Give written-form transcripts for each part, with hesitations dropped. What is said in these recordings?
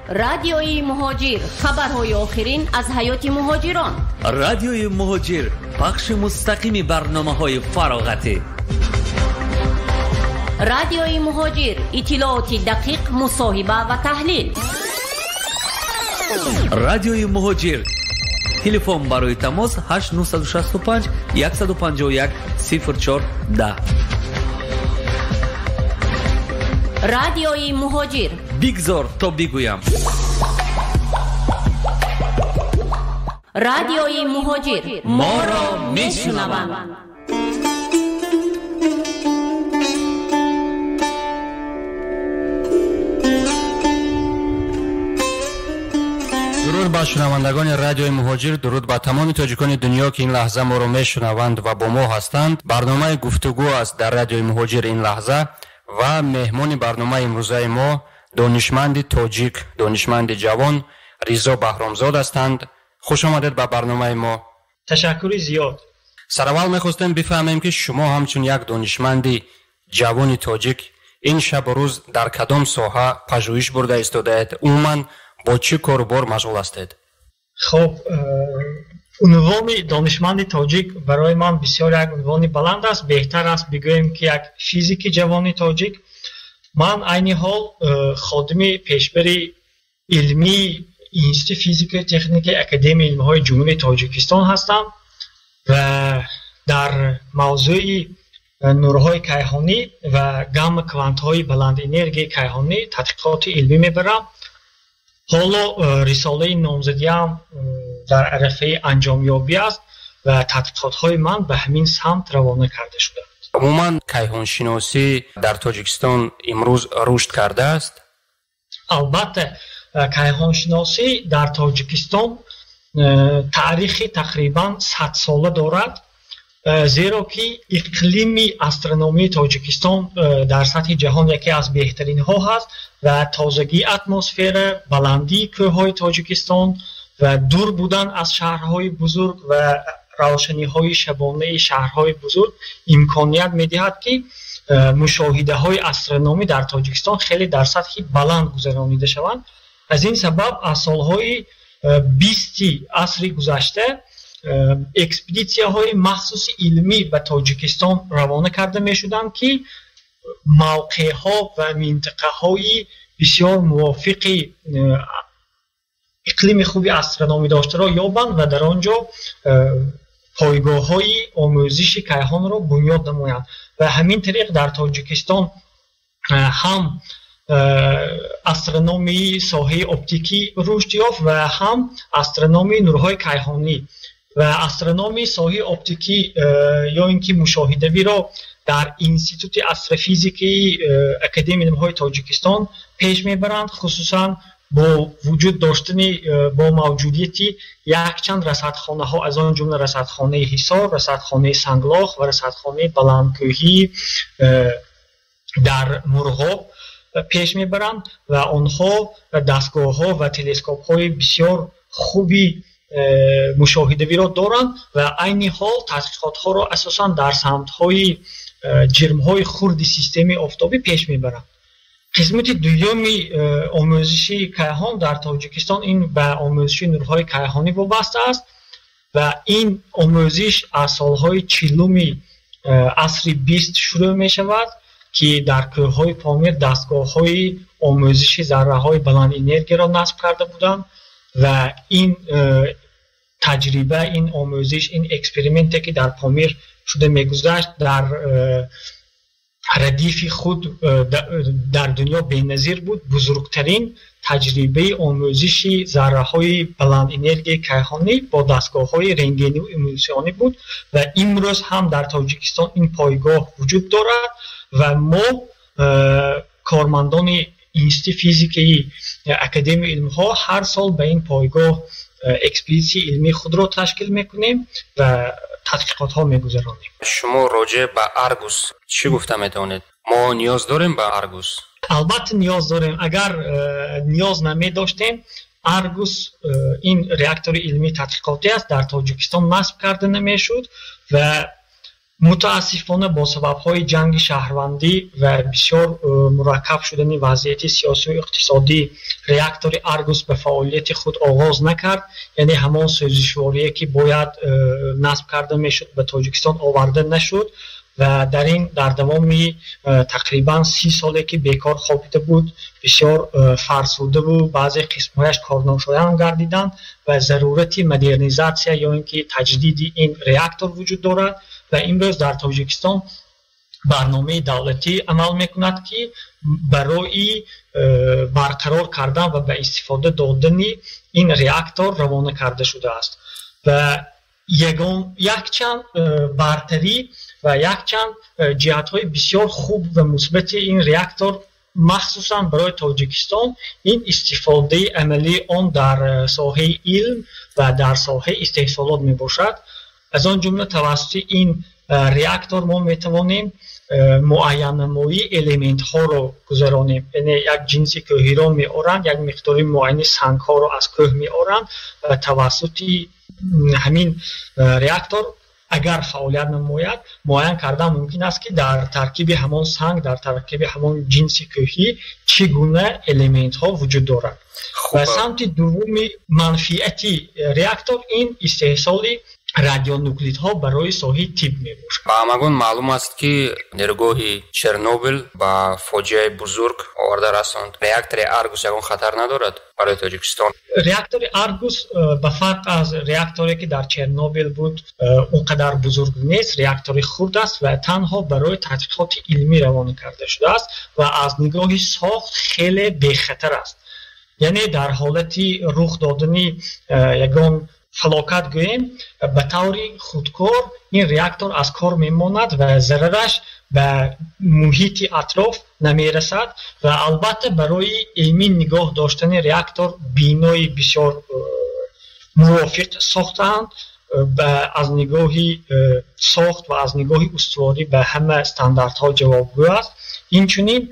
Радиои Муҳоҷир, хабарҳои охирин аз ҳаёти муҳоҷирон. Радиои Муҳоҷир, пахши мустақими барномаҳои фароғатӣ. Радиои Муҳоҷир, иттилооти дақиқ, мусоҳиба ва таҳлил. Радиои Муҳоҷир. Телефон барои тамос 8965 151 04 10. Радиои Муҳоҷир. Бигзор то бигӯям. Радиои Муҳоҷир. Моро мешунаванд. Дуруд ба шунавандагони радиои Муҳоҷир, дуруд ба тамоми тоҷикони дунё, ки ин лаҳза моро мешунаванд ва бо мо ҳастанд. Барномаи гуфтугӯ аст дар радиои Муҳоҷир ин лаҳза ва меҳмони барномаи имрӯзаи мо донишманди тоҷик, донишманди ҷавон Ризо Баҳромзод ҳастанд. Хуш омадед ба барномаи мо. Ташаккури зиёд. Сараввал мехостем бифаҳмем, ки шумо ҳамчун як донишманди ҷавони тоҷик ин шабу рӯз дар кадом соҳа пажӯҳиш бурда истодаед? Умуман бо чӣ корубор машғул ҳастед? Хоб, унвони донишманди тоҷик барои ман бисёр як унвони баланд аст. Беҳтар аст бигӯем, ки як физики ҷавони тоҷик. Ман айни ҳол ходими пешбари илмии Институти физикаи техникаи Академияи илмҳои Ҷумҳурии Тоҷикистон ҳастам ва дар мавзӯи нурҳои кайҳонӣ ва гамма квантҳои баландэнергияи кайҳонӣ тадқиқоти илмӣ мебарам. Ҳоло рисолаи номзадиам дар арафаи анҷомёбӣ аст ва тадқиқотҳои ман ба ҳамин самт равона карда шудаанд. Умуман кайҳоншиносӣ дар Тоҷикистон имрӯз рушд кардааст? Албатта, кайҳоншиносӣ дар Тоҷикистон таърихи тақрибан 100 сола дорад, зеро ки иқлими астрономии Тоҷикистон дар сатҳи ҷаҳон яке аз беҳтаринҳо ҳаст ва тозагии атмосфера, баландии кӯҳҳои Тоҷикистон ва дур будан аз шаҳрҳои бузург ва равшаниҳои шабонаи шаҳрҳои бузург имконият медиҳад, ки мушоҳидаҳои астрономӣ дар Тоҷикистон хеле дар сатҳи баланд гузаронида шаванд. Аз ин сабаб аз солҳои 20-и асри гузашта экспедитсияҳои махсуси илмӣ ба Тоҷикистон равона карда мешуданд, ки мавқеъҳо ва минтақаҳои бисёр мувофиқи иқлими хуби астрономӣ доштаро ёбанд ва дар он ҷо пойгоҳҳои омӯзиши кайҳонро бунёд намоянд. Ва ҳамин тариқ дар Тоҷикистон ҳам астрономии соҳаи оптикӣ рушд ёфт ва ҳам астрономии нурҳои кайҳонӣ. Ва астрономии соҳаи оптикӣ ё ин ки мушоҳидавиро дар Институти астрофизикаи Академияи илмҳои Тоҷикистон пеш мебаранд, хусусан бо вуҷуд доштани, бо мавҷудияти якчанд расадхонаҳо, аз он ҷумла расадхонаи Ҳисор, расадхонаи Санглох ва расадхонаи баландкӯҳӣ дар Мурғоб пеш мебаранд ва онҳо дастгоҳҳо ва телескопҳои бисёр хуби мушоҳидавиро доранд ва айни ҳол тадқиқотҳоро асосан дар самтҳои ҷирмҳои хурди системаи офтобӣ пеш мебаранд. Қисмати дуюми омӯзиши кайҳон дар Тоҷикистон ин ба омӯзиши нурҳои кайҳонӣ вобаста аст ва ин омӯзиш аз солҳои 40-уми асри 20 шурӯъ мешавад, ки дар кӯҳҳои Помир дастгоҳҳои омӯзиши зарраҳои баландэнергияро насб карда буданд ва ин таҷриба, ин омӯзиш, ин эксперименте, ки дар Помир шуда мегузашт, дар радифи худ дар дунё беназир буд. Бузургтарин таҷрибаи омӯзиши зарраҳои баландэнергияи кайҳонӣ бо дастгоҳҳои рентгениву эмулсионӣ буд ва имрӯз ҳам дар Тоҷикистон ин пойгоҳ вуҷуд дорад ва мо, кормандони Институти физикаи Академияи илмҳо, ҳар сол ба ин пойгоҳ экспедитсияи илмии худро ташкил мекунем ва тадқиқотҳо мегузаронем. Шумо роҷеъ ба Аргус чӣ гуфта метавонед? Мо ниёз дорем ба Аргус? Албатта, ниёз дорем. Агар ниёз намедоштем, Аргус, ин реактори илмии тадқиқотӣ аст, дар Тоҷикистон насб карда намешуд ва Мутаассифона бо сабабҳои ҷанги шаҳрвандӣ ва бисёр мураккаб шудани вазъияти сиёсию иқтисодӣ реактори Аргус ба фаъолияти худ оғоз накард. Яъне ҳамон сӯзишворие, ки бояд насб карда мешуд, ба Тоҷикистон оварда нашуд ва дар ин дар давоми тақрибан 30 соле, ки бекор хобида буд, бисёр фарсудаву баъзе қисмҳояш корношоям гардиданд ва зарурати модернизатсия ё ин ки таҷдиди ин реактор вуҷуд дорад. Ва имрӯз дар Тоҷикистон барномаи давлатӣ амал мекунад, ки барои барқарор кардан ва ба истифода додани ин реактор равона карда шудааст. Ва ягон якчанд бартарӣ ва якчанд ҷиҳатҳои бисёр хуб ва мусбати ин реактор, махсусан барои Тоҷикистон, ин истифодаи амалии он дар соҳаи илм ва дар соҳаи истеҳсолот мебошад. Аз он ҷумла тавассути ин реактор мо метавонем муайяннамоии элементҳоро гузаронем. Яъне як ҷинси кӯҳиро меоранд, як миқдори муайяни сангҳоро аз кӯҳ меоранд ва тавассути ҳамин реактор, агар фаъолият намояд, муайян кардан мумкин аст, ки дар таркиби ҳамон санг, дар таркиби ҳамон ҷинси кӯҳӣ чӣ гуна элементҳо вуҷуд дорад. Ва самти дуввуми манфиати реактор ин истеҳсоли радионуклидҳо барои соҳаи тиб мебошад. Ба ҳамагон маълум аст, ки нерӯгоҳи Чернобил ба фоҷиаи бузург оварда расонд. Реактори Аргус ягон хатар надорад барои Тоҷикистон? Реактори Аргус ба фарқ аз реакторе, ки дар Чернобил буд, он қадар бузург нест, реактори хурд аст ва танҳо барои тадқиқоти илмӣ равона карда шудааст ва аз нигоҳи сохт хеле бехатар аст. Яъне дар ҳолати рух додани ягон фалокат, гӯем, ба таври худкор ин реактор аз кор мемонад ва зарараш ба муҳити атроф намерасад. Ва албатта барои эмин нигоҳ доштани реактор бинои бисёр мувофиқ сохтаанд, аз нигоҳи сохт ва аз нигоҳи устуворӣ ба ҳама стандартҳо ҷавобгӯ аст. Инчунин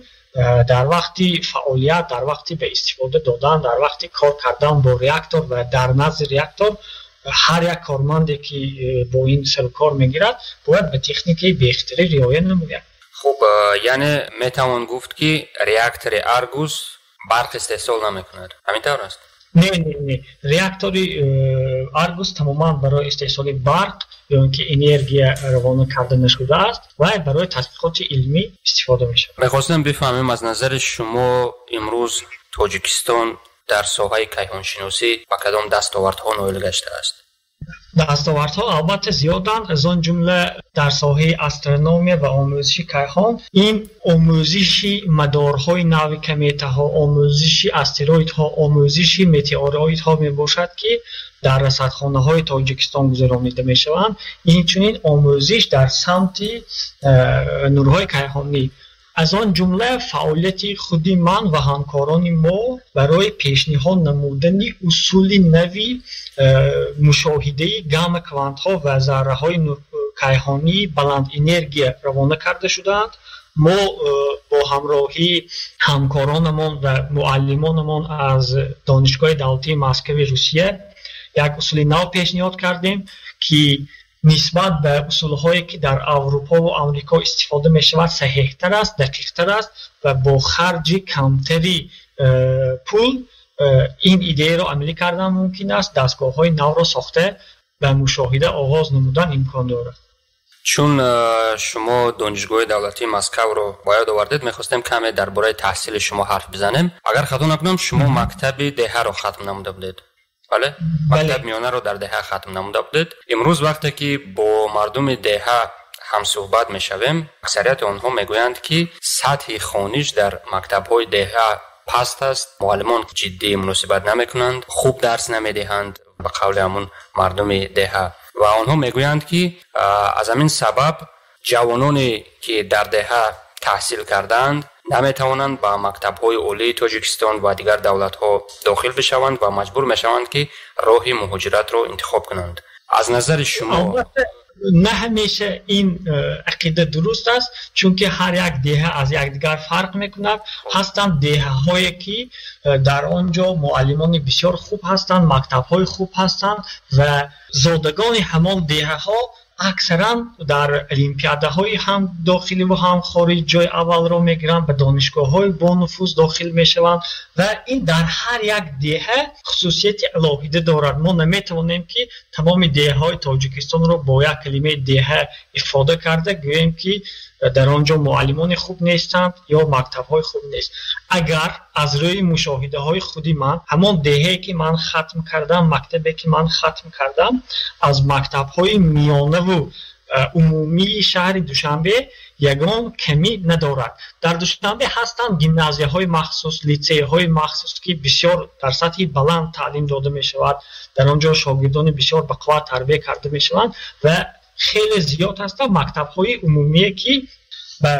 дар вақти фаъолият, дар вақти ба истифода додан, дар вақти кор кардан бо реактор ва дар назди реактор ҳар як корманде, ки бо ин сарукор мегирад, бояд ба техникаи бехатарӣ риоя намояд. Хуб, яъне метавон гуфт, ки реактори Аргус барқ истеҳсол намекунад, ҳамин тавр аст? Не, не, не, реактори Аргус тамоман барои истеҳсоли барқ ё ин ки энергия равона карда нашудааст ва барои тадқиқоти илмӣ истифода мешавад. Мехостем бифаҳмем, аз назари шумо имрӯз Тоҷикистон дар соҳаи кайҳоншиносӣ ба кадом дастовардҳо ноил гаштааст? Дастовардҳо албатта зиёданд. Аз он ҷумла дар соҳаи астрономия ва омӯзиши кайҳон ин омӯзиши мадорҳои нави кометаҳо, омӯзиши астероидҳо, омӯзиши метеороидҳо мебошад, ки дар расадхонаҳои Тоҷикистон гузаронида мешаванд. Инчунин омӯзиш дар самти нурҳои кайҳонӣ, аз он ҷумла фаъолияти худи ман ва ҳамкорони мо барои пешниҳод намудани усули нави мушоҳидаи гамма квантҳо ва зарраҳои кайҳонии баландэнергия равона карда шудаанд. Мо бо ҳамроҳии ҳамкоронамон ва муаллимонамон аз Донишгоҳи давлатии Москави Русия як усули нав пешниҳод кардем, ки нисбат ба усулҳое, ки дар Аврупову Амрико истифода мешавад, саҳеҳтар аст, дақиқтар аст ва бо харҷи камтари пул ин идеяро амалӣ кардан мумкин аст. Дастгоҳҳои навро сохта ба мушоҳида оғоз намудан имкон дорад. Чун шумо Донишгоҳи давлатии Москавро ба ёд овардед, мехостем каме дар бораи таҳсили шумо ҳарф бизанем. Агар хато накунам, шумо мактаби деҳаро хатм намуда будед, бале? Мактаб миёнаро дар деҳа хатм намуда будед. Имрӯз вақте ки бо мардуми деҳа ҳамсӯҳбат мешавем, аксарияти онҳо мегӯянд, ки сатҳи хониш дар мактабҳои деҳа паст аст, муаллимон ҷиддӣ муносибат намекунанд, хуб дарс намедиҳанд, ба қавли ҳамун мардуми деҳа. Ва онҳо мегӯянд, ки аз ҳамин сабаб ҷавононе, ки дар деҳа таҳсил кардаанд, наметавонанд ба мактабҳои олии Тоҷикистон ва дигар давлатҳо дохил бишаванд ва маҷбур мешаванд, ки роҳи муҳоҷиратро интихоб кунанд. Аз назари шумо? На ҳамеша ин ақида дуруст аст, чунки ҳар як деҳа аз якдигар фарқ мекунад. Ҳастанд деҳаҳое, ки дар он ҷо муаллимони бисёр хуб ҳастанд, мактабҳои хуб ҳастанд ва зодагони ҳамон деҳаҳо Аксаран дар олимпиадаҳои ҳам дохилӣ ва ҳам хориҷ ҷои аввалро мегиранд, ба донишгоҳҳои бонуфуз дохил мешаванд ва ин дар ҳар як деҳа хусусияти алоҳида дорад. Мо наметавонем, ки тамоми деҳаҳои Тоҷикистонро бо як калимаи деҳа ифода карда гӯем, ки дар он ҷо муаллимони хуб нестанд ё мактабҳои хуб нест. Агар аз рӯи мушоҳидаҳои худи ман, ҳамон деҳае ки ман хатм кардам, мактабе ки ман хатм кардам, аз мактабҳои миёнаву умумии шаҳри Душанбе ягон камӣ надорад. Дар Душанбе ҳастанд гимназияҳои махсус, литсейҳои махсус, ки бисёр дар сатҳи баланд таълим дода мешавад. Дар он ҷо шогирдони бисёр бақувват тарбия карда мешаванд ва хеле зиёд ҳастанд мактабҳои умумие, ки ба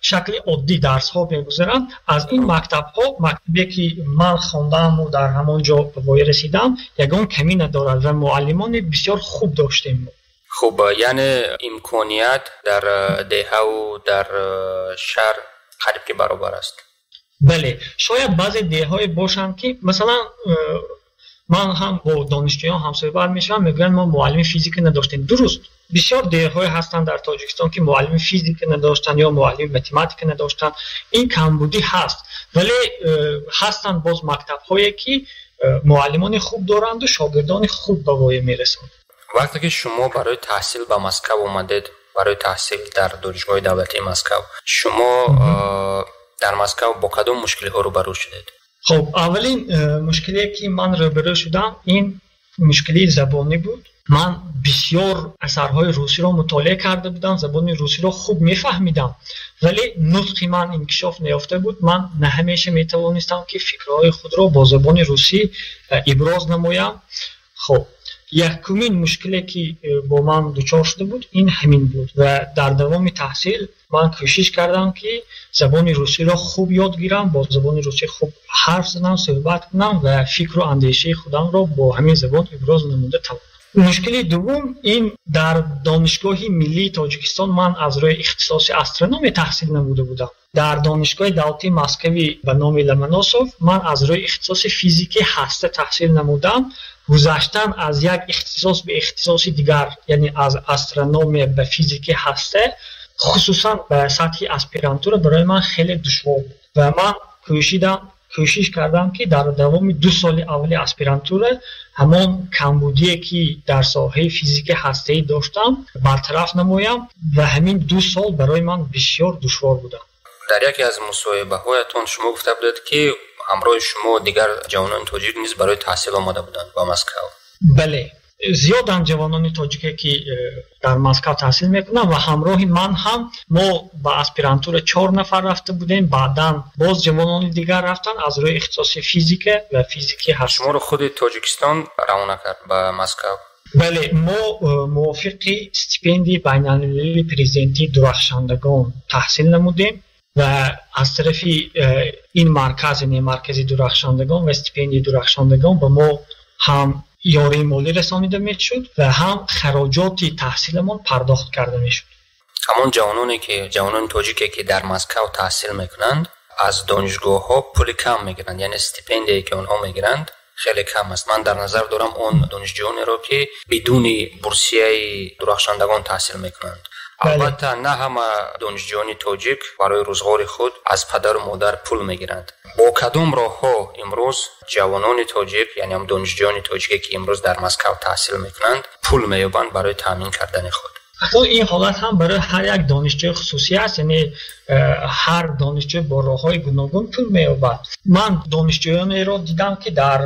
шакли оддӣ дарсҳо мегузаранд. Аз ин мактабҳо мактабе ки ман хондаму дар ҳамон ҷо ба воя расидам, ягон камӣ надорад ва муаллимони бисёр хуб доштем. Хуб, яъне имконият дар деҳаву дар шаҳр қариб ки баробар аст. Бале, шояд баъзе деҳҳое бошанд, ки масалан ман ҳам бо донишҷӯён ҳамсӯҳбат мешавам, мегӯянд, мо муаллими физика надоштем. Дуруст, бисёр деҳҳое ҳастанд дар Тоҷикистон, ки муаллими физика надоштанд ё муаллими математика надоштанд. Ин камбудӣ ҳаст, вале ҳастанд боз мактабҳое, ки муаллимони хуб доранду шогирдони хуб ба воя мерасонанд. Вақте ки шумо барои таҳсил ба Москав омадед, барои таҳсил дар Донишгоҳи давлатии Москав, шумо дар Москав бо кадом мушкилиҳо рӯбарӯ шудед? Хуб, аввалин мушкилие, ки ман рӯбарӯ шудам, ин мушкилии забонӣ буд. Ман бисёр асарҳои русиро мутолиа карда будам, забони русиро хуб мефаҳмидам, вале нутқи ман инкишоф наёфта буд. Ман на ҳамеша метавонистам, ки фикрҳои худро бо забони русӣ иброз намоям. Хуб, якумин мушкиле, ки бо ман дучор шуда буд, ин ҳамин буд ва дар давоми таҳсил ман кӯшиш кардам, ки забони русиро хуб ёд гирам, бо забони русӣ хуб ҳарф занам, суҳбат кунам ва фикру андешаи худамро бо ҳамин забон иброз намуда тавонам. Мушкили дуввум ин дар Донишгоҳи миллии Тоҷикистон ман аз рӯи ихтисоси астрономия таҳсил намуда будам. Дар Донишгоҳи давлатии Москавӣ ба номи Ломоносов ман аз рӯи ихтисоси физики ҳаста таҳсил намудам. Гузаштан аз як ихтисос ба ихтисоси дигар, яъне аз астрономия ба физики ҳаста, хусусан ба сатҳи аспирантура, барои ман хеле душвор буд ва ман кӯшиш кардам, ки дар давоми 2 соли аввали аспирантура ҳамон камбудие, ки дар соҳаи физики ҳастаӣ доштам, бартараф намоям ва ҳамин 2 сол барои ман бисёр душвор буданд. Дар яке аз мусоҳибаҳоятон шумо гуфта будед, ки ҳамроҳи шумо дигар ҷавонони тоҷик низ барои таҳсил омада буданд ба Москав. Бале, зиёданд ҷавонони тоҷике, ки дар Москав таҳсил мекунанд ва ҳамроҳи ман ҳам мо ба аспирантура чор нафар рафта будем. Баъдан боз ҷавонони дигар рафтанд аз рӯи ихтисоси физика ва физики ҳаста. Шуморо худи Тоҷикистон равона кард ба Москав? Бале, мо мувофиқи стипендияи байналмилалии президентии дурахшандагон таҳсил намудем ва аз тарафи ин марказ, яъне маркази дурахшандагон ва стипендияи дурахшандагон, ба мо ҳам ёрии молӣ расонида мешуд ва ҳам хароҷоти таҳсиламон пардохт карда мешуд. Ҳамон ҷавононе ки ҷавонони тоҷике, ки дар Москав таҳсил мекунанд, аз донишгоҳҳо пули кам мегиранд, яъне стипендияе, ки онҳо мегиранд, хеле кам аст. Ман дар назар дорам он донишҷӯёнеро, ки бидуни бурсияи дурахшандагон таҳсил мекунанд. Албатта, на ҳама донишҷӯёни тоҷик барои рӯзғори худ аз падару модар пул мегиранд. Бо кадом роҳҳо имрӯз ҷавонони тоҷик, яъне ҳам донишҷӯёни тоҷике, ки имрӯз дар Москав таҳсил мекунанд, пул меёбанд барои таъмин кардани худ? Ин ҳолат ҳам барои ҳар як донишҷӯи хусусӣ аст, яъне ҳар донишҷӯ бо роҳҳои гуногун пул меёбад. Ман донишҷӯёнеро дидам, ки дар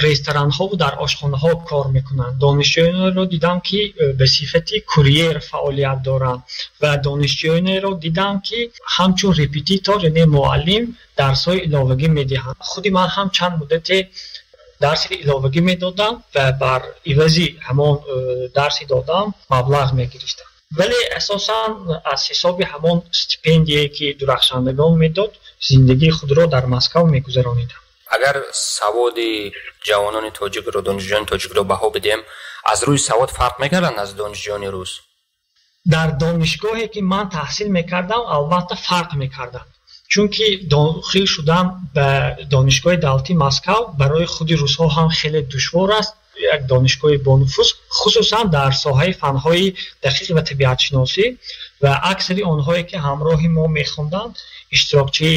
ресторанҳову дар ошхонаҳо кор мекунанд, донишҷӯёнеро дидам, ки ба сифати курьер фаъолият доранд ва донишҷӯёнеро дидам, ки ҳамчун репетитор, яъне муаллим, дарсҳои иловагӣ медиҳанд. Худи ман ҳам чанд муддате дарси иловагӣ медодам ва бар ивази ҳамон дарси додам маблағ мегирифтам, вале асосан аз ҳисоби ҳамон стипендие, ки дурахшандагон медод, зиндагии худро дар Москав мегузаронидам. Агар саводи ҷавонони тоҷикро, донишҷӯёни тоҷикро баҳо бидиҳем, аз рӯи савод фарқ мекарданд аз донишҷӯёни рус? Дар донишгоҳе, ки ман таҳсил мекардам, албатта, фарқ мекарданд, чунки дохил шудан ба Донишгоҳи давлатии Москав барои худи русҳо ҳам хеле душвор аст. як донишгоҳи бонуфуз, хусусан дар соҳаи фанҳои дақиқ ва табиатшиносӣ, ва аксари онҳое ки ҳамроҳи мо мехонданд иштирокчии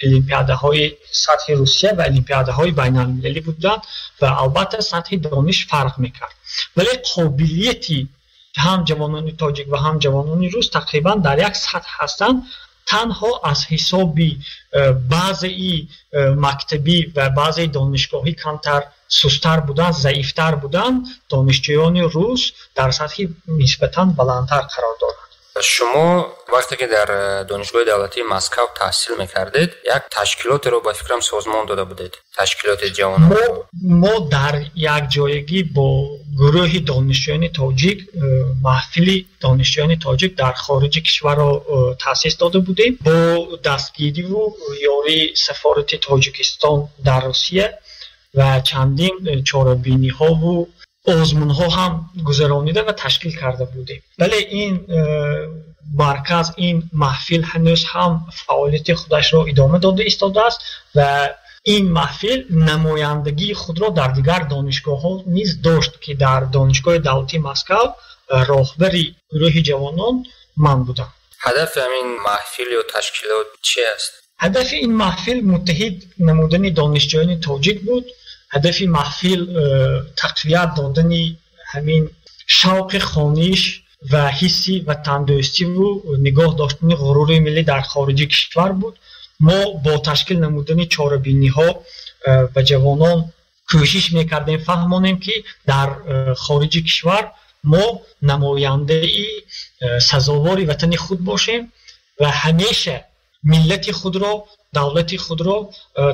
олимпиадаҳои сатҳи Русия ва олимпиадаҳои байналмилалӣ буданд ва албатта сатҳи дониш фарқ мекард. Вале қобилияти ҳам ҷавонони тоҷик ва ҳам ҷавонони рус тақрибан дар як сатҳ ҳастанд, танҳо аз ҳисоби баъзеи мактабӣ ва баъзеи донишгоҳӣ камтар сустар буданд, заифтар буданд, донишҷӯёни рус дар сатҳи нисбатан баландтар қарор доранд. Шумо вақте ки дар Донишгоҳи давлатии Москав таҳсил мекардед, як ташкилотеро ба фикрам созмон дода будед, ташкилоти ҷавонон. Мо дар якҷоягӣ бо гурӯҳи донишҷӯёни тоҷик маҳфили донишҷӯёни тоҷик дар хориҷи кишварро таъсис дода будем бо дастгириву ёрии сафорати Тоҷикистон дар Русия ва чандин чорабиниҳову озмунҳо ҳам гузаронида ва ташкил карда будем. Вале ин марказ, ин маҳфил ҳанӯз ҳам фаъолияти худашро идома дода истодааст ва ин маҳфил намояндагии худро дар дигар донишгоҳҳо низ дошт, ки дар Донишгоҳи давлатии Москав роҳбари гурӯҳи ҷавонон ман будам. Ҳадафи ҳамин маҳфил ё ташкилот чи аст? Ҳадафи ин маҳфил муттаҳид намудани донишҷӯёни тоҷик буд. Ҳадафи маҳфил тақвият додани ҳамин шавқи хониш ва ҳисси ватандӯстиву нигоҳ доштани ғурури миллӣ дар хориҷи кишвар буд. Мо бо ташкил намудани чорабиниҳо ба ҷавонон кӯшиш мекардем фаҳмонем, ки дар хориҷи кишвар мо намояндаи сазовори ватани худ бошем ва ҳамеша миллати худро, давлати худро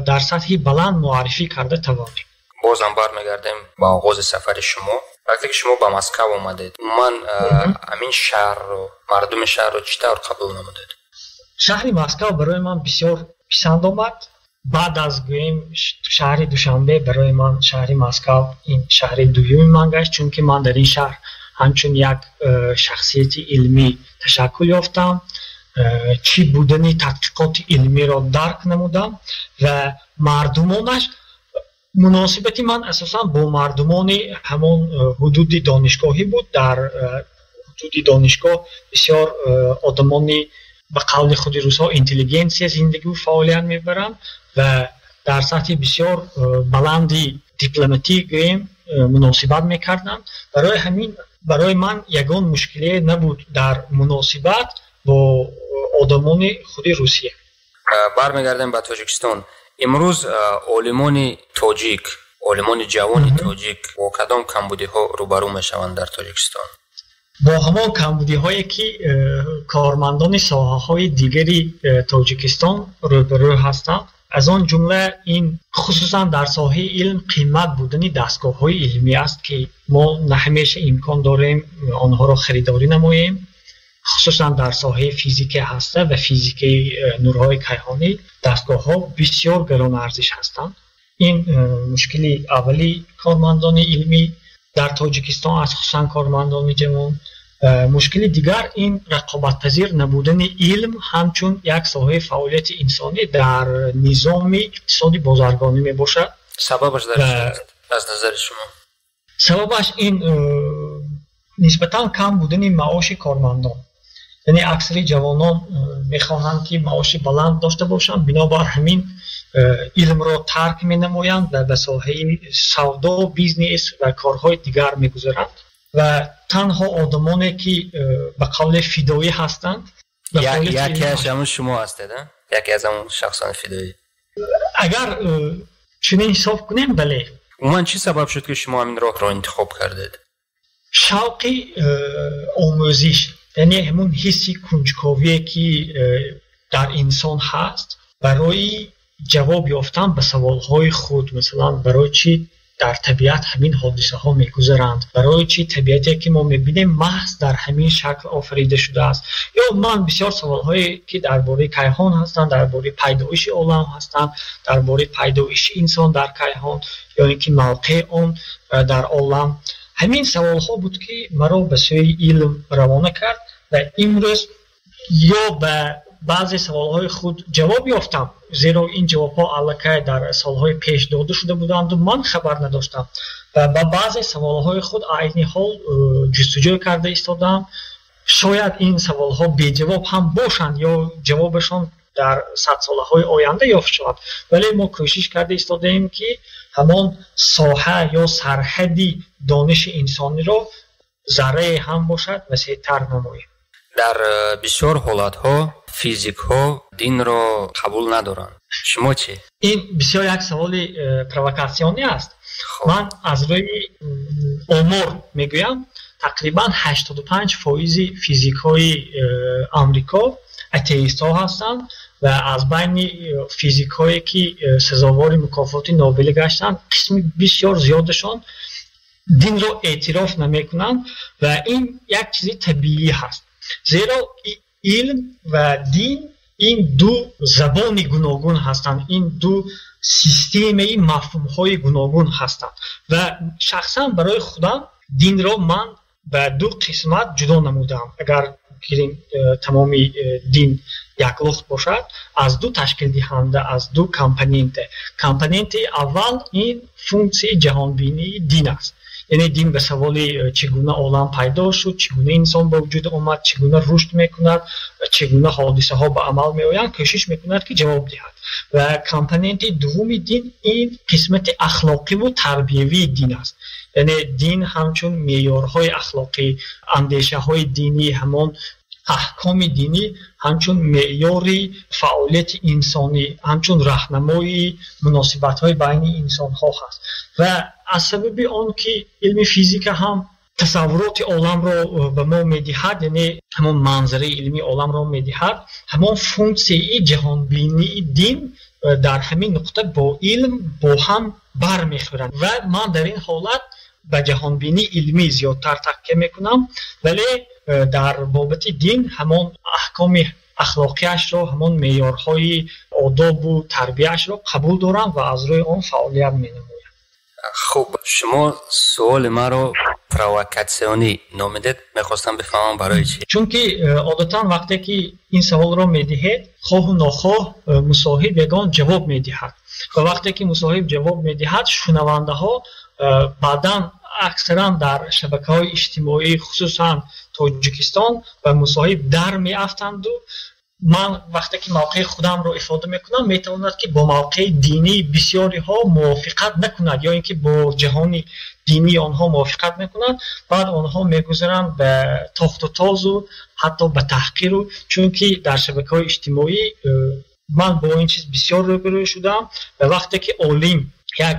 дар сатҳи баланд муаррифӣ карда тавонем. Бозам бармегардем ба оғози сафари шумо. Вақте ки шумо ба Москав омадед, умуман ҳамин шаҳрро, мардуми шаҳрро чӣ тавр қабул намудед? Шаҳри Москав барои ман бисёр писанд омад. Баъд аз гӯем шаҳри Душанбе барои ман шаҳри Москав ин шаҳри дуюми ман гашт, чунки ман дар ин шаҳр ҳамчун як шахсияти илмӣ ташаккул ёфтам, чӣ будани тадқиқоти илмиро дарк намудам ва мардумонаш. Муносибати ман асосан бо мардумони ҳамон ҳудуди донишгоҳӣ буд. Дар ҳудуди донишгоҳ бисёр одамони ба қавли худи русҳо интеллигенсия зиндагиву фаъолият мебаранд ва дар сатҳи бисёр баланди дипломатӣ гӯем муносибат мекарданд. Барои ҳамин барои ман ягон мушкиле набуд дар муносибат бо одамони худи Русия. Бармегардем ба Тоҷикистон. Имрӯз олимони тоҷик, олимони ҷавони тоҷик бо кадом камбудиҳо рӯбарӯ мешаванд дар Тоҷикистон? Бо ҳамон камбудиҳое ки кормандони соҳаҳои дигари Тоҷикистон рӯбарӯ ҳастанд, аз он ҷумла ин хусусан дар соҳаи илм қимат будани дастгоҳҳои илмӣ аст, ки мо на ҳамеша имкон дорем онҳоро харидорӣ намоем. Хусусан дар соҳаи физикаи ҳаста ва физикаи нурҳои кайҳонӣ дастгоҳҳо бисёр гаронарзиш ҳастанд. Ин мушкили аввали кормандони илмӣ дар Тоҷикистон аст, хусусан кормандони ҷавон. Мушкили дигар ин рақобатпазир набудани илм ҳамчун як соҳаи фаъолияти инсонӣ дар низоми иқтисоди бозаргонӣ мебошад. Сабабаш дар чӣ аст аз назари шумо? Сабабаш ин нисбатан кам будани маоши кормандон. Яъне аксари ҷавонон мехоҳанд, ки маоши баланд дошта бошанд, бинобар ҳамин илмро тарк менамоянд ва ба соҳаи савдо, бизнес ва корҳои дигар мегузаранд. Ва танҳо одамоне, ки ба қавле фидоӣ ҳастанд, яке аз ҳамон шумо ҳастед, яке аз ҳамон шахсони фидоӣ. Агар чунин ҳисоб кунем, бале. Умуман чӣ сабаб шуд, ки шумо ҳамин роҳро интихоб кардед? Шавқи омӯзиш, яъне ҳамон ҳисси кунҷковие, ки дар инсон ҳаст барои ҷавоб ёфтан ба саволҳои худ. Масалан, барои чӣ дар табиат ҳамин ҳодисаҳо мегузаранд, барои чӣ табиате, ки мо мебинем, маҳз дар ҳамин шакл офарида шудааст. Ё ман бисёр саволҳое, ки дар бораи кайҳон ҳастанд, дар бораи пайдоиши олам ҳастанд, дар бораи пайдоиши инсон дар кайҳон ё ин ки мавқеи он дар олам. Ҳамин саволҳо буд, ки маро ба сӯи илм равона кард ва имрӯз ё ба баъзе саволҳои худ ҷавоб ёфтам, зеро ин ҷавобҳо аллакай дар солҳои пеш дода шуда буданду ман хабар надоштам, Ва ба баъзе саволҳои худ айни ҳол ҷустуҷӯ карда истодаам. Шояд ин саволҳо беҷавоб ҳам бошанд ё ҷавобашон дар садсолаҳои оянда ёфт шавад, вале мо кӯшиш карда истодаем, ки ҳамон соҳа ё сарҳади дониши инсониро заррае ҳам бошад васеътар намоем. Дар бисёр ҳолатҳо физикҳо динро қабул надоранд. Шумо чӣ? Ин бисёр як саволи провокатсионӣ аст. Ман аз рӯи омор мегӯям, тақрибан 85% физикҳои Амрико атеистҳо ҳастанд ва аз байни физикҳое, ки сазовори мукофоти Нобелӣ гаштанд, қисми бисёр зиёдашон динро эътироф намекунанд ва ин як чизи табиӣ ҳаст. Зеро илм ва дин ин ду забони гуногун ҳастанд, ин ду системаи мафҳумҳои гуногун ҳастанд ва шахсан барои худам динро ман ба ду қисмат ҷудо намудам. Агар гирем тамоми дин яклухт бошад, аз ду ташкилдиҳанда, аз ду компоненте. Компоненти аввал ин функсияи ҷаҳонбинии дин аст. Яъне дин ба саволи чӣ гуна олам пайдо шуд, чӣ гуна инсон ба вуҷуд омад, чӣ гуна рушд мекунад, чӣ гуна ҳодисаҳо ба амал меоянд, кӯшиш мекунад, ки ҷавоб диҳад. Ва компоненти дуввуми дин ин қисмати ахлоқиву тарбиявии дин аст. Яъне дин ҳамчун меъёрҳои ахлоқӣ, андешаҳои динӣ, ҳамон аҳкоми динӣ ҳамчун меъёри фаъолияти инсонӣ, ҳамчун раҳнамои муносибатҳои байни инсонҳо ҳаст. Ва аз сабаби он ки илми физика ҳам тасаввуроти оламро ба мо медиҳад, яъне ҳамон манзараи илмии оламро медиҳад, ҳамон функсияи ҷаҳонбинии дин дар ҳамин нуқта бо илм бо ҳам бармехӯранд. Ва ман дар ин ҳолат ба ҷаҳонбинии илмӣ зиёдтар такя мекунам, вале дар бобати дин ҳамон аҳкоми ахлоқиашро, ҳамон меъёрҳои одобу тарбияашро қабул дорам ва аз рӯи он фаъолият менамоям. Хуб, шумо суоли маро провокатсионӣ номидед, мехостам бифаҳмам барои чӣ? Чунки одатан вақте ки ин саволро медиҳед, хоҳу нохоҳ мусоҳиб ягон ҷавоб медиҳад ва вақте ки мусоҳиб ҷавоб медиҳад, шунавандаҳо баъдан аксаран дар шабакаҳои иҷтимоӣ, хусусан Тоҷикистон, ба мусоҳиб дар меафтанду ман вақте ки мавқеи худамро ифода мекунам, метавонад, ки бо мавқеи динии бисёриҳо мувофиқат накунад ё ин ки бо ҷаҳони динии онҳо мувофиқат мекунад. Баъд онҳо мегузаранд ба тохту тозу ҳатто ба таҳқиру, чунки дар шабакаҳои иҷтимоӣ ман бо ин чиз бисёр рӯбарӯ шудам ва вақте ки олим як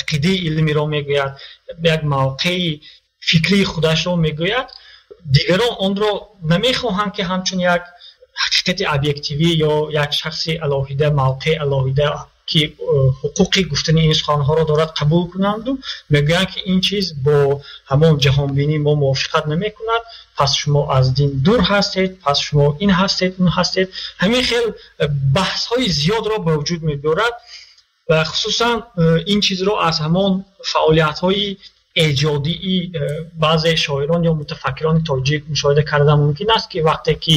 ақидаи илмиро мегӯяд, як мавқеи фикрии худашро мегӯяд, дигарон онро намехоҳанд, ки ҳамчун як ҳақиқати объективӣ ё як шахси алоҳида, мавқеи алоҳида, ки ҳуқуқи гуфтани ин суханҳоро дорад, қабул кунанду мегӯянд, ки ин чиз бо ҳамон ҷаҳонбинии мо мувофиқат намекунад, пас шумо аз дин дур ҳастед, пас шумо ин ҳастед, он ҳастед. Ҳамин хел баҳсҳои зиёдро ба вуҷуд мебиёрад ва хусусан ин чизро аз ҳамон фаъолиятҳои эҷодии баъзе шоирон ё мутафаккирони тоҷик мушоҳида кардан мумкин аст, ки вақте ки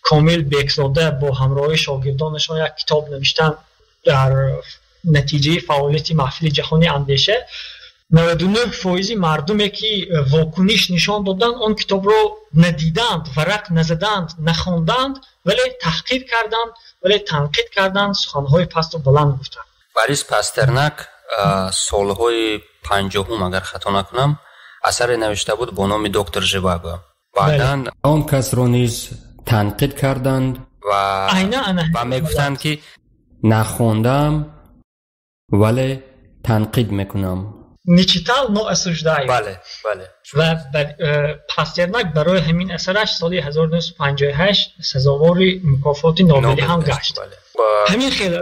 Комил Бекзода бо ҳамроҳи шогирдонашон як китоб навиштанд дар натиҷаи фаъолияти маҳфили ҷаҳони андеша, 99% мардуме, ки вокуниш нишон доданд, он китобро надиданд, варақ назаданд, нахонданд, вале таҳқир карданд, вале танқид карданд, суханҳои пасту баланд гуфтанд. Борис Пастернак солҳои 50-ум, агар хато накунам, асаре навишта буд бо номи «Доктор Живаго». Баъдан он касро низ танқид карданд ва мегуфтанд, ки нахондам, вале танқид мекунам. Не читал, но осуждаю. Бале, бале. Ва Пастернак барои ҳамин асараш соли 1958 сазовори мукофоти Нобелӣ ҳам гашт. Ҳамин хел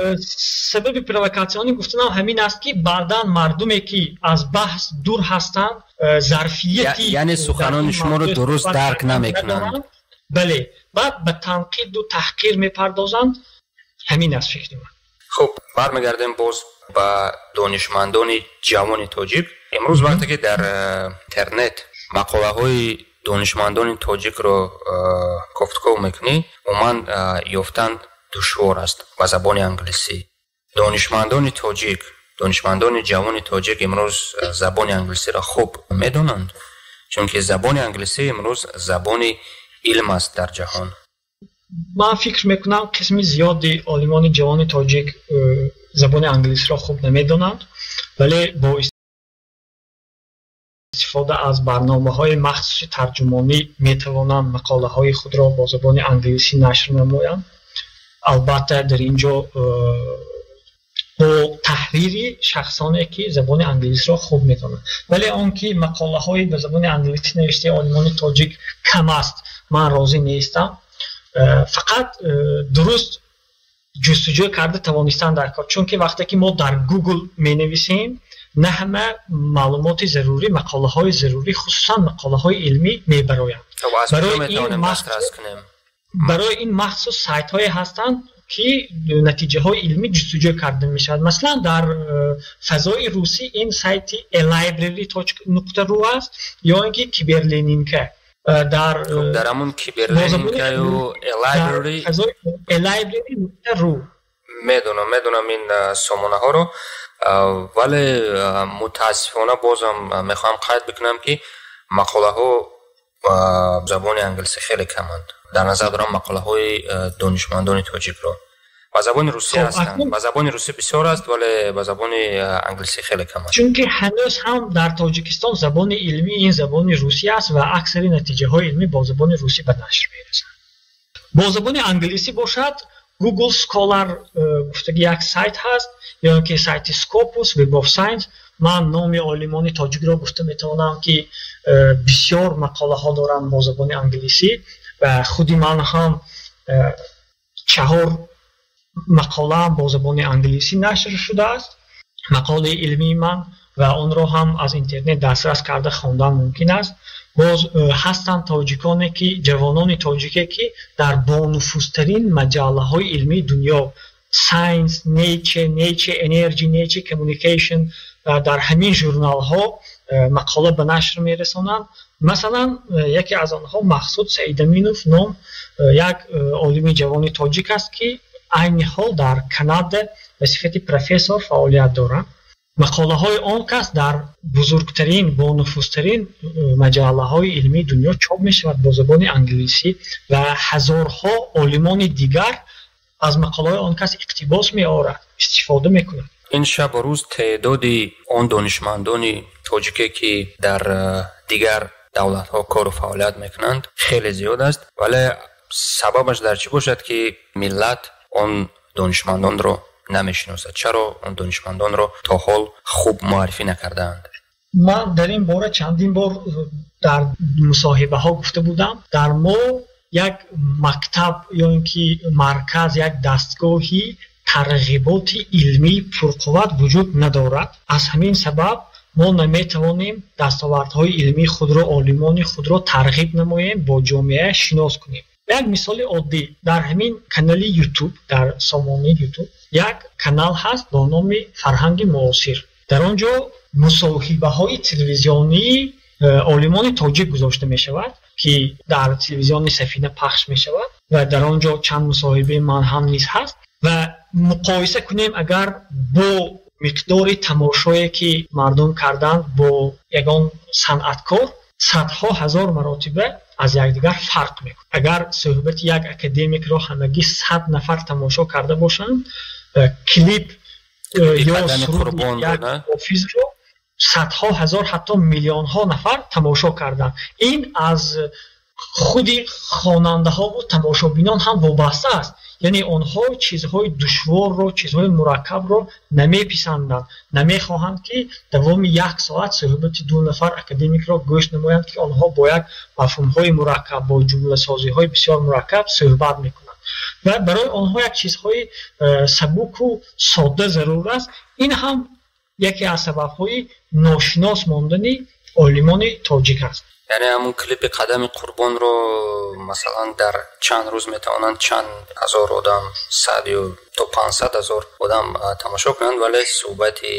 сабаби провокатсионӣ гуфтанам ҳамин аст, ки баъдан мардуме, ки аз баҳс дур ҳастанд, зарфияти яъне суханони шуморо дуруст дарк намекунанд. Бале, баъд ба танқиду таҳқир мепардозанд. Ҳамин аст фикри ман. Хуб, бармегардем боз ба донишмандони ҷавони тоҷик. Имрӯз вақте ки дар интернет мақолаҳои донишмандони тоҷикро кофтков мекунӣ, умуман ёфтан душвор аст ба забони англисӣ. Донишмандони тоҷик Донишмандони ҷавони тоҷик имрӯз забони англисиро хуб медонанд, чунки забони англисӣ имрӯз забони илм аст дар ҷаҳон. Ман фикр мекунам, қисми зиёди олимони ҷавони тоҷик забони англисиро хуб намедонанд, вале бо истифода аз барномаҳои махсуси тарҷумонӣ метавонанд мақолаҳои худро бо забони англисӣ нашр намоянд. Албатта, дар ин ҷо бо таҳрири шахсоне, ки забони англисиро хуб медонанд. Вале он ки мақолаҳои ба забони англисӣ навиштаи олимони тоҷик кам аст, ман розӣ нестам. Фақат дуруст ҷустуҷӯ карда тавонистан дар кор, чунки вақте ки мо дар Google менависем, на ҳама маълумоти зарурӣ, мақолаҳои зарурӣ, хусусан мақолаҳои илмӣ мебароянд. Барои ин махсус сайтҳое ҳастанд, ки натиҷаҳои илмӣ ҷустуҷӯ карда мешавад. Масалан, дар фазои русӣ ин сайти elibrary.ru аст ё ин ки Киберленинка. Дар дар ҳамон Киберленинкаю Elibrary elibrary.ru. Медонам ин сомонаҳоро, вале мутаассифона бозам мехоҳам қайд бикунам, ки мақолаҳо забони англисӣ хеле каманд. Дар назар дорам мақолаҳои донишмандони тоҷикро. Ба забони русӣ ҳастанд, ба забони русӣ бисёр аст, вале ба забони англисӣ хеле кам аст. Чунки ҳанӯз ҳам дар Тоҷикистон забони илмӣ ин забони русӣ аст ва аксари натиҷаҳои илмӣ бо забони русӣ ба нашр мерасанд. Бо забони англисӣ бошад, Google Scholar гуфтаги як сайт ҳаст ё ин ки сайти Scopus, Web of Science. Ман номи олимони тоҷикро гуфта метавонам, ки бисёр мақолаҳо доранд бо забони англисӣ ва худи ман ҳам чаҳор мақолаам бо забони англисӣ нашр шудааст, мақолаи илмии ман, ва онро ҳам аз интернет дастрас карда хондан мумкин аст. Боз ҳастанд тоҷиконе, ки ҷавонони тоҷике, ки дар бонуфузтарин маҷаллаҳои илмии дунё Science, Nature, Nature Energy, Nature Communication, дар ҳамин журналҳо мақола ба нашр мерасонанд. Масалан, яке аз онҳо Мақсуд Саидаминов ном як олими ҷавони тоҷик аст, ки айни ҳол дар Канада ба сифати профессор фаъолият доранд. Мақолаҳои он кас дар бузургтарин, бонуфузтарин маҷаллаҳои илмии дунё чоп мешавад бо забони англисӣ ва ҳазорҳо олимони дигар аз мақолаҳои он кас иқтибос меорад, истифода мекунад. Ин шабу рӯз теъдоди он донишмандони тоҷике, ки дар дигар давлатҳо кору фаъолият мекунанд, хеле зиёд аст, вале сабабаш дар чӣ бошад, ки миллат он донишмандонро намешиносад? Чаро он донишмандонро то ҳол хуб муаррифӣ накардаанд? Ман дар ин бора чандин бор дар мусоҳибаҳо гуфта будам. Дар мо як мактаб ё ин ки марказ, як дастгоҳи тарғиботи илмии пурқувват вуҷуд надорад. Аз ҳамин сабаб мо наметавонем дастовардҳои илмии худро, олимони худро тарғиб намоем, бо ҷомеа шинос кунем. Як мисоли оддӣ: дар ҳамин канали Ютуб, дар сомонаи Ютуб як канал ҳаст бо номи «Фарҳанги муосир». Дар он ҷо мусоҳибаҳои телевизионии олимони тоҷик гузошта мешавад, ки дар телевизиони Сафина пахш мешавад, ва дар он ҷо чанд мусоҳибаи ман ҳам низ ҳаст. Ва муқоиса кунем агар бо миқдори тамошое, ки мардум карданд бо ягон санъаткор, садҳо ҳазор маротиба аз якдигар фарқ мекунад. Агар суҳбати як академикро ҳамагӣ 100 нафар тамошо карда бошанд, клип ё суруди як ҳофизро садҳо ҳазор, ҳатто миллионҳо нафар тамошо карданд. Ин аз худи хонандаҳову тамошобинон ҳам вобаста аст, яъне онҳо чизҳои душворро, чизҳои мураккабро намеписанданд, намехоҳанд, ки давоми як соат суҳбати ду нафар академикро гӯш намоянд, ки онҳо бо як мафҳумҳои мураккаб, бо ҷумласозиҳои бисёр мураккаб суҳбат мекунанд ва барои онҳо як чизҳои сабуку содда зарур аст. Ин ҳам яке аз сабабҳои ношинос мондани олимони тоҷик аст. Яъне ҳамун клипи «Қадами Қурбонро», масалан, дар чанд рӯз метавонанд чанд ҳазор одам, 100 ё то 500 000 одам тамошо кунанд, вале суҳбати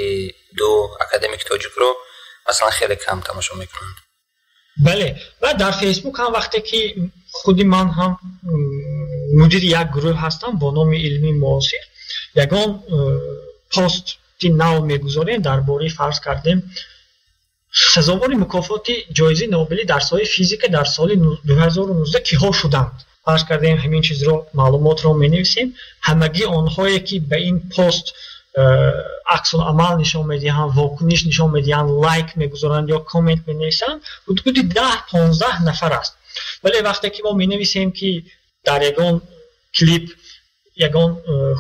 ду академики тоҷикро, масалан, хеле кам тамошо мекунанд. Бале, ва дар Фейсбук ҳам вақте ки худи ман ҳам мудири як гурӯҳ ҳастам бо номи «Илмии муосир», ягон пост Пости нав мегузорем дар бораи, фарз кардем, сазовори мукофоти ҷоизаи Нобелӣ дар соҳаи физика дар соли 2019 киҳо шуданд. Фарз кардем, ҳамин чизро, маълумотро менависем. Ҳамагӣ онҳое ки ба ин пост аксуламал нишон медиҳанд, вокуниш нишон медиҳанд, лайк мегузоранд ё коммент менависанд, ҳудуди 10-15 нафар аст. Вале вақте ки мо менависем, ки дар ягон клип ягон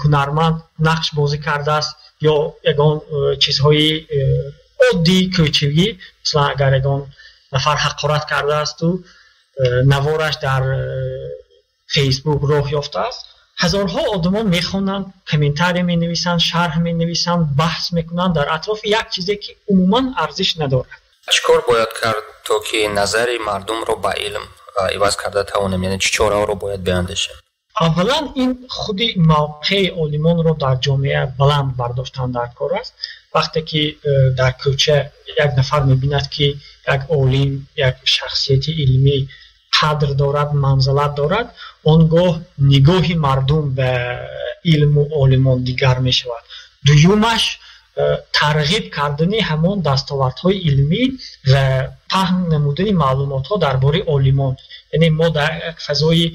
ҳунарманд нақш бозӣ кардааст ё ягон чизҳои оддии кӯчагӣ, масалан, агар ягон нафар ҳақорат кардаасту навораш дар Фейсбук роҳ ёфтааст, ҳазорҳо одамон мехонанд, комментария менависанд, шарҳ менависанд, баҳс мекунанд дар атрофи як чизе, ки умуман арзиш надорад. Чӣ кор бояд кард, то ки назари мардумро ба илм иваз карда тавонем? Яъне чӣ чораҳоро бояд биандешем? Аввалан, ин худи мавқеи олимонро дар ҷомеа баланд бардоштан дар кор аст. Вақте ки дар кӯча як нафар мебинад, ки як олим, як шахсияти илмӣ қадр дорад, манзалат дорад, он гоҳ нигоҳи мардум ба илму олимон дигар мешавад. Дуюмаш, тарғиб кардани ҳамон дастовардҳои илмӣ ва паҳн намудани маълумотҳо дар бораи олимон. Яъне мо дар як фазои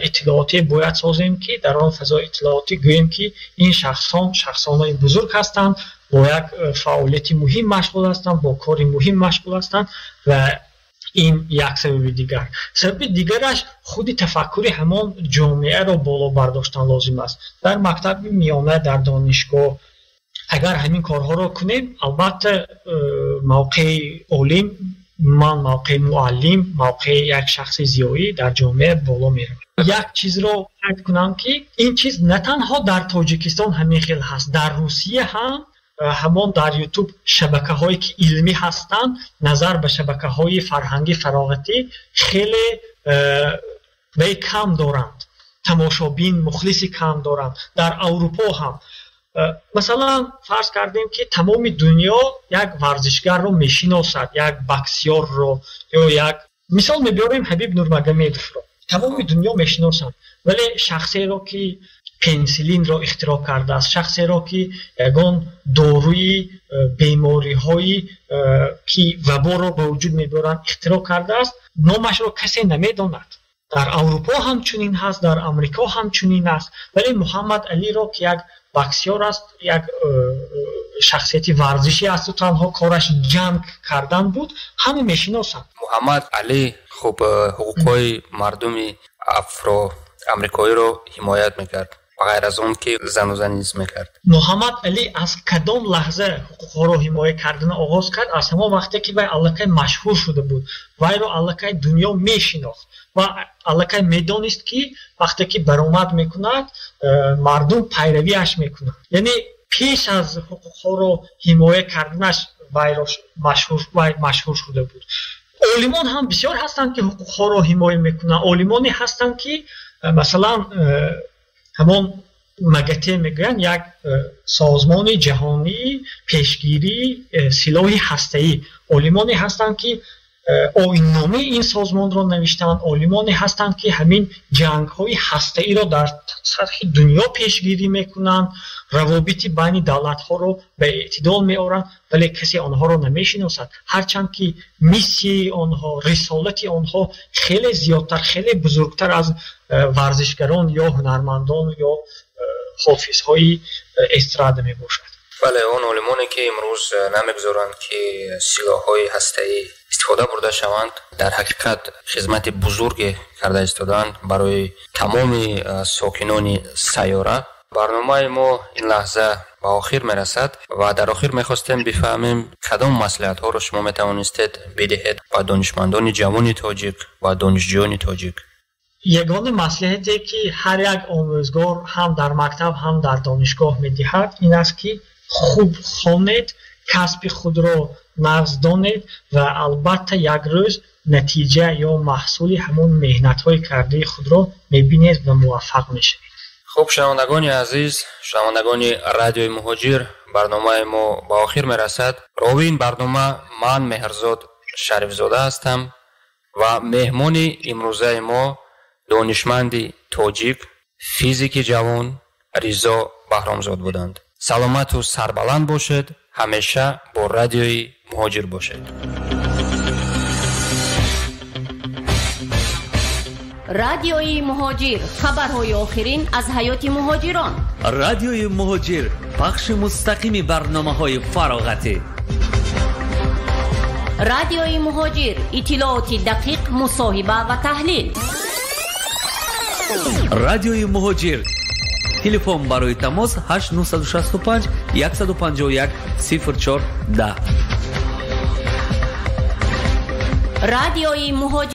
иттилоотӣ бояд созем, ки дар он фазои иттилоотӣ гӯем, ки ин шахсон шахсонои бузург ҳастанд, бо як фаъолияти муҳим машғул ҳастанд, бо кори муҳим машғул ҳастанд. Ва ин як сабаби дигар. Сабаби дигараш, худи тафаккури ҳамон ҷомеаро боло бардоштан лозим аст. Дар мактаби миёна, дар донишгоҳ агар ҳамин корҳоро кунем, албатта, мавқеи олим, ман мавқеи муаллим, мавқеи як шахси зиёӣ дар ҷомеа боло меравад. Як чизро қайд кунам, ки ин чиз на танҳо дар Тоҷикистон ҳамин хел ҳаст, дар Русия ҳам ҳамон дар Ютуб шабакаҳое ки илмӣ ҳастанд, назар ба шабакаҳои фарҳангӣ, фароғатӣ хеле вай кам доранд, тамошобин, мухлиси кам доранд. Дар Аврупо ҳам, масалан, фарз кардем, ки тамоми дунё як варзишгарро мешиносад, як боксёрро ё як мисол мебиёрем, Ҳабиб Нурмагомедовро тамоми дунё мешиносанд, вале шахсеро ки пенсилинро ихтироъ кардааст, шахсеро ки ягон доруи бемориҳои ки ваборо ба вуҷуд мебиёранд ихтироъ кардааст, номашро касе намедонад. Дар Аврупо ҳам чунин ҳаст, дар Амрико ҳам чунин аст. Вале Муҳаммад Алиро, ки як боксёр аст, як шахсияти варзишӣ асту танҳо кораш ҷанг кардан буд, ҳама мешиносанд. Муҳаммад Али хуб ҳуқуқҳои мардуми афро амрикоиро ҳимоят мекард, ғайр аз он ки занузанӣ мекард. Муҳаммад Али аз кадом лаҳза ҳуқуқҳоро ҳимоя кардан оғоз кард? Аз ҳамон вақте ки вай аллакай машҳур шуда буд, вайро аллакай дунё мешинохт ва аллакай медонист, ки вақте ки баромад мекунад, мардум пайравиаш мекунад. Яъне пеш аз ҳуқуқҳоро ҳимоя карданаш вайро вай машҳур шуда буд. Олимон ҳам бисёр ҳастанд, ки ҳуқуқҳоро ҳимоя мекунанд. Олимоне ҳастанд, ки масалан, ҳамон МАГАТЭ мегӯянд, як созмони ҷаҳонии пешгирии силоҳи ҳастаӣ, олимоне ҳастанд, ки оинномаи ин созмонро навиштанд, олимоне ҳастанд, ки ҳамин ҷангҳои ҳастаиро дар сатҳи дунё пешгирӣ мекунанд, равобити байни давлатҳоро ба эътидол меоранд, вале касе онҳоро намешиносад, ҳарчанд ки миссияи онҳо, рисолати онҳо хеле зиёдтар, хеле бузургтар аз варзишгарон ё ҳунармандон ё ҳофизҳои эстрада мебошад. Бале, он олимоне ки имрӯз намегузоранд, ки силоҳҳои ҳастаӣ истифода бурда шаванд, дар ҳақиқат хизмати бузурге карда истодаанд барои тамоми сокинони сайёра. Барномаи мо ин лаҳза ба охир мерасад ва дар охир мехостем бифаҳмем, кадом маслиҳатҳоро шумо метавонистед бидиҳед ба донишмандони ҷавони тоҷик ва донишҷӯёни тоҷик. Ягона маслиҳате, ки ҳар як омӯзгор ҳам дар мактаб, ҳам дар донишгоҳ медиҳад, ин аст, ки хуб хонед, касби худро нағз донед ва албатта як рӯз натиҷа ё маҳсули ҳамон меҳнатҳои кардаи худро мебинед ва муваффақ мешавед. Хуб, шунавандагони азиз, шунавандагони Радиои Муҳоҷир, барномаи мо ба охир мерасад. Ровии ин барнома ман Меҳрзод Шарифзода ҳастам ва меҳмони имрӯзаи мо донишманди тоҷик, физики ҷавон Ризо Баҳромзод буданд. Саломату сарбаланд бошед, ҳамеша бо Радиои Муҳоҷир бошед. Радиои Муҳоҷир, хабарҳои охирин аз ҳаёти муҳоҷирон. Радиои Муҳоҷир, пахши мустақими барномаҳои фароғатӣ. Радиои Муҳоҷир, иттилооти дақиқ, мусоҳиба ва таҳлил. Радиои Муҳоҷир. Телефон барои тамос 8965 151 04 10. Радиои Муҳоҷир.